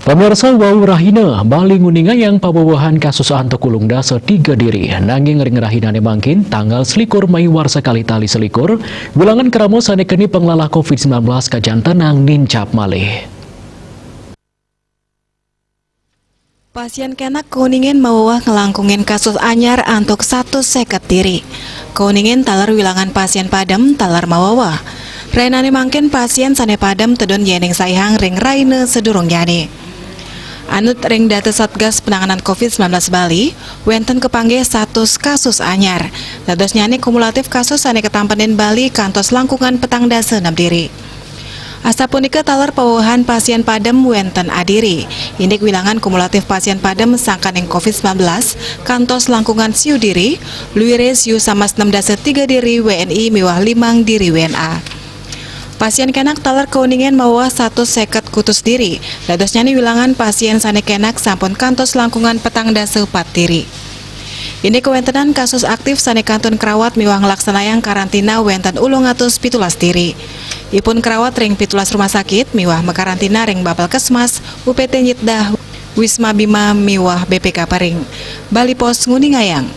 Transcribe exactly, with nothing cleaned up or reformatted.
Pamirsa, wau rahina Bali nguningayang pawewehan kasus antuk ulung dasa tiga diri. Nanging ring rahinane mangkin, tanggal selikur Mei warsa kalih tali selikur, wilangan krama sane keni panglalah covid sembilan belas kajantenang nincap malih. Pasien kenak kauningin maweweh nglangkungin kasus anyar antuk satus seket diri. Kauningin taler wilangan pasien padem taler maweweh. Rainane mangkin pasien sane padem tedun yening saihang ring raina sadurungyane. Anut ring data Satgas Penanganan covid sembilan belas Bali, wenten kepanggih satus kasus anyar. Dadosnyane kumulatif kasus sane katampenin Bali kantos langkungan petang dasa enem diri. Asapunika taler pawewehan pasien padem wenten adiri. Indik wilangan kumulatif pasien padem sangkaning covid sembilan belas kantos langkungan siu diri, luire siu samas enem dasa tiga diri W N I miwah limang diri W N A. Pasien kenak taler kauningin maweweh satus seket kutus diri. Dadosnyane wilangan pasien sane kenak sampun kantos langkungan petang dasa pat diri. Indik kawentenan kasus aktif sane kantun krawat miwah nglaksanayang karantina wenten ulung atus pitulas diri. Ipun krawat ring pitulas rumah sakit miwah makarantina ring Bapelkesmas, U P T Nyitdah, Wisma Bima miwah B P K Pering. Bali Post nguningayang.